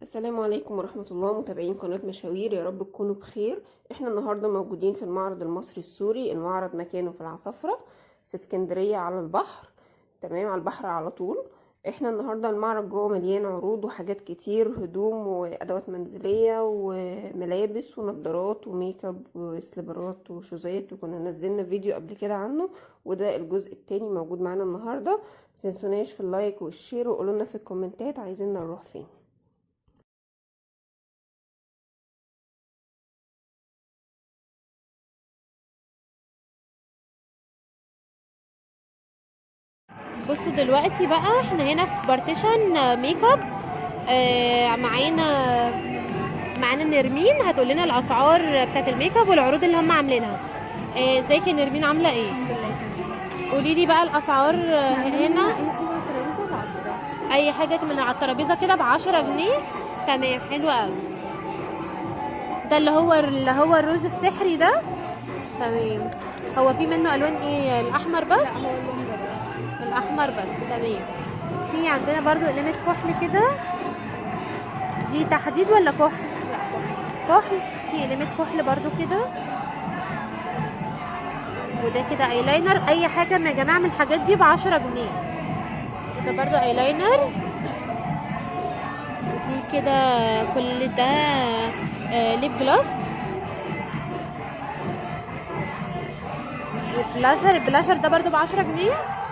السلام عليكم ورحمة الله، متابعين قناة مشاوير، يا رب تكونوا بخير. احنا النهاردة موجودين في المعرض المصري السوري. المعرض مكانه في العصافرة في اسكندرية على البحر. تمام، على البحر على طول. احنا النهاردة المعرض جوه مليان عروض وحاجات كتير، هدوم وادوات منزلية وملابس ونضارات وميك اب وسليبرات وشوزات، وكنا نزلنا فيديو قبل كده عنه، وده الجزء التاني موجود معانا النهاردة. متنسوناش في ال like وال share، وقولولنا في الكومنتات عايزين نروح فين. بصوا دلوقتي بقى احنا هنا في partition make up. اه معانا نرمين هتقول لنا الاسعار بتاعت ال make up والعروض اللي هم عاملينها. ازيك يا نرمين، عامله ايه؟ الحمد لله تمام. قولي لي بقى الاسعار. هنا اي حاجة على الترابيزة ب10. اي حاجة من على الترابيزة كده ب10 جنيه. تمام، حلو قوي. ده اللي هو الروج السحري ده. تمام. هو في منه الوان ايه؟ الاحمر بس؟ لا، هو اللون ده بس. الاحمر بس، تمام. في عندنا برضو قلمة كحل كده، دي تحديد ولا كحل؟ لا، كحل. كحل. في قلمة كحل برضو كده، وده كده ايلاينر. اي حاجة يا جماعة من الحاجات دي ب10 جنيه. وده برضو ايلاينر. ودي كده كل ده lip gloss و blusher. ال blusher ده برضو ب10 جنيه.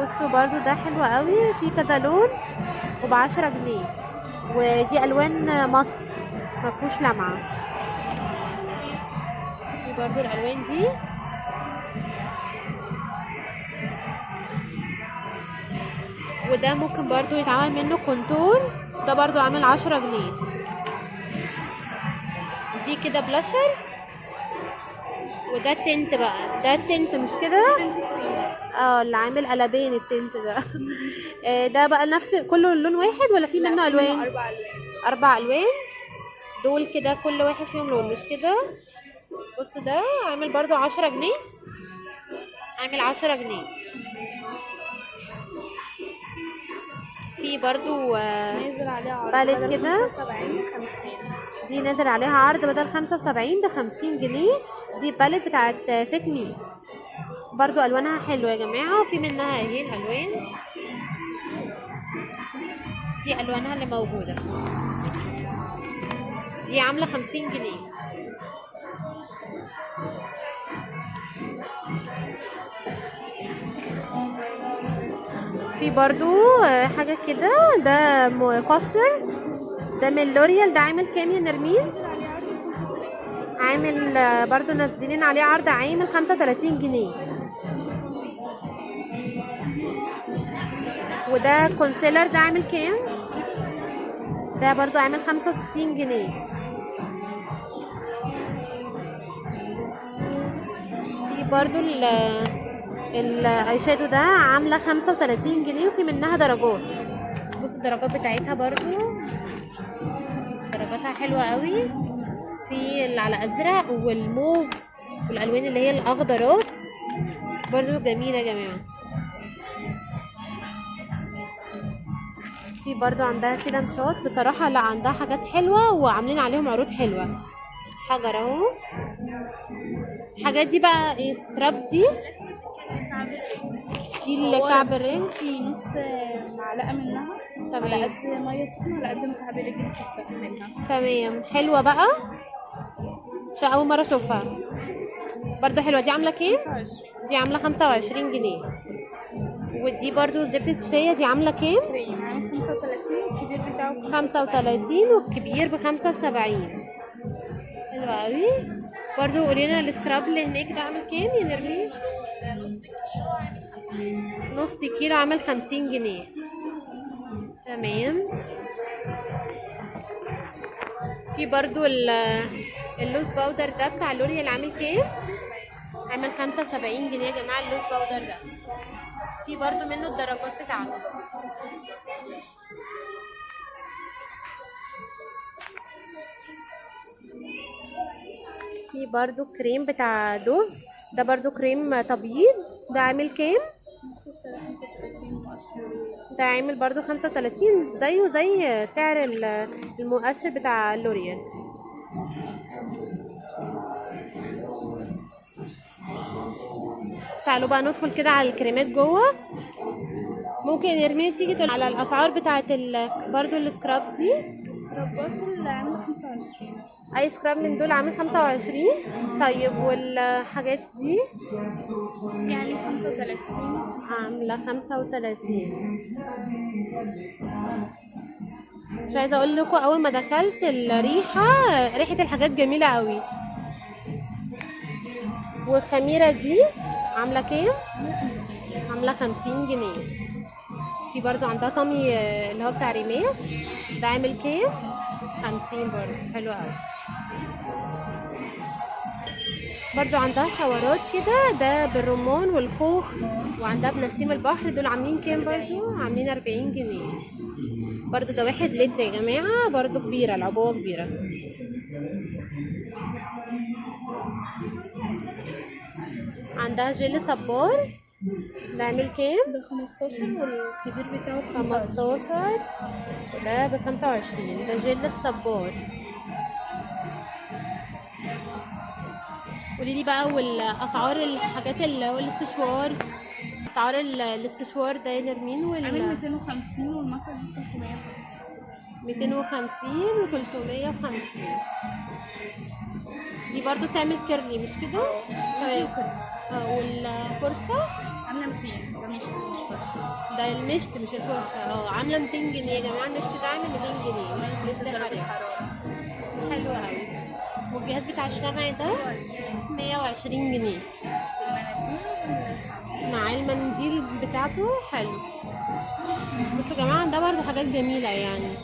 بصوا برضو ده حلو قوي، في كذا لون وب10 جنيه. ودي الوان matte مفهوش لمعة. في برضو الالوان دي. وده ممكن برضو يتعمل منه contour، ده برضو عامل 10 جنيه. دي كده بلاشر. وده tint بقى، ده tint مش كده؟ اه، اللي عامل قلبين ال tint ده. ده بقى نفس كله لون واحد ولا في لا، منه في منه الوان؟ 4 الوان. اربع الوان. دول كده كل واحد فيهم لون مش كده؟ بص ده عامل برضو 10 جنيه، عامل 10 جنيه. في برضو نازل عليه عرض palette بدل كده. 75 50. دي نازل عليها عرض بدل 75 ب50 جنيه. دي palette بتاعت Fit Me، برضو الوانها حلوة يا جماعة. وفي منها اهي الالوان دي، الوانها اللي موجودة. دي عاملة 50 جنيه. في برضو حاجة كده، ده مقشر، ده من لوريال. ده عامل كام يا نرمين؟ نازل عليه عرض 35. عامل برضو نازلين عليه عرض، عامل 35 جنيه. وده concealer، ده عامل كام؟ ده برضو عامل 65 جنيه. في برضو ال eyeshadow ده عاملة 35 جنيه، وفي منها درجات. بص الدرجات بتاعتها برضو درجاتها حلوة قوي. في اللي على ازرق والموف والالوان اللي هي الاخضرات برضو جميلة يا جماعة. في برضو عندها كده نشاط بصراحة، لا عندها حاجات حلوة وعاملين عليهم عروض حلوة. حجر اهو. الحاجات دي بقى ايه؟ scrub دي، دي اللي كعب الرجل. في نص معلقه منها على قد مية سخنة، على قد مكعب الرجل تستحملها. تمام، حلوة بقى، عشان اول مرة اشوفها. برضو حلوة. دي عاملة كام؟ 25. دي عاملة 25 جنيه. ودي برضو زبدة الشيا، دي عاملة كام؟ كريم عامل 35، الكبير بتاعه 35 والكبير ب75. حلوة قوي. برضو قولينا ال scrub اللي هناك ده عامل كام يا نرمين؟ ده نص كيلو عامل 50. نص كيلو عامل 50 جنيه. تمام. في برضو ال loose powder ده بتاع لوريال عامل كام؟ عامل 75 جنيه يا جماعة ال loose powder ده. في برضو منه الدرجات بتاعته. في برضو كريم بتاع دوف، ده برضو كريم تبييض، ده عامل كام؟ 35 مؤشر. ده عامل برضو 35، زيه زي سعر المؤشر بتاع لوريال. تعالوا بقى ندخل كده على الكريمات جوه. ممكن يرمين تيجي تقول على الاسعار بتاعت برضو ال scrub دي. السكرابات اللي عاملة 25. اي scrub من دول عامل 25. طيب والحاجات دي يعني 35. عاملة 35. مش عايزة اقول لكم اول ما دخلت الريحة، ريحة الحاجات جميلة قوي. والخميرة دي عاملة كام؟ عاملة 50 جنيه. في برضو عندها طمي اللي هو بتاع ريماس، ده عامل كام؟ 50 برضو، حلو قوي. برضو عندها شاورات كده، ده بالرمان والخوخ، وعندها بنسيم البحر. دول عاملين كام برضو؟ عاملين 40 جنيه. برضو ده 1 لتر يا جماعة، برضو كبيرة العبوة كبيرة. عندها جل صبار، ده عامل كام؟ ده 15 والكبير بتاعه 15. 15 وده ب25. ده جل الصبار. قولي لي بقى والاسعار الحاجات اللي هو الاستشوار، اسعار الاستشوار ده يا نرمين؟ عامل 250 والمكوة دي 350. 250 و 350. دي برضو تعمل curly مش كده؟ تمام. والفرشة عاملة 200. ده مش فرشة. ده المشط مش الفرشة. عاملة 200 جنيه يا جماعة. المشط ده عامل 200 جنيه. مشط درجة الحرارة حرارة حلو قوي. والجهاز بتاع الشمع ده 120 120 جنيه بالمناديل والشمع مع المنديل بتاعته. حلو. بصوا يا جماعة ده برضو حاجات جميلة يعني،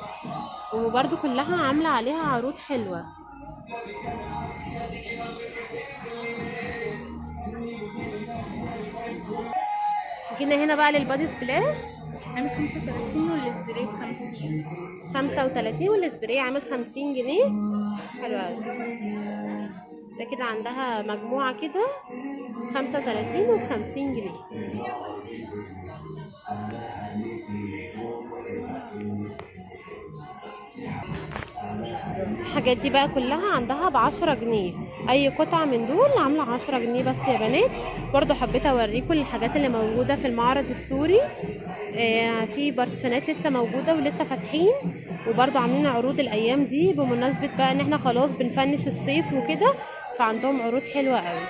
وبرضو كلها عاملة عليها عروض حلوة. جينا هنا بقى لل body splash. عامل 35 والسبراي ب50. 35 والسبراي عامل 50 جنيه. حلو قوي. ده كده عندها مجموعة كده 35 وبخمسين جنيه. الحاجات دي بقى كلها عندها ب10 جنيه. اي قطعة من دول عاملة 10 جنيه بس يا بنات. برضو حبيت اوريكم الحاجات اللي موجودة في المعرض السوري. في بارتيشنات لسه موجودة ولسه فاتحين، وبرضو عاملين عروض الايام دي بمناسبة بقى ان احنا خلاص بنفنش الصيف وكده، فعندهم عروض حلوة قوي.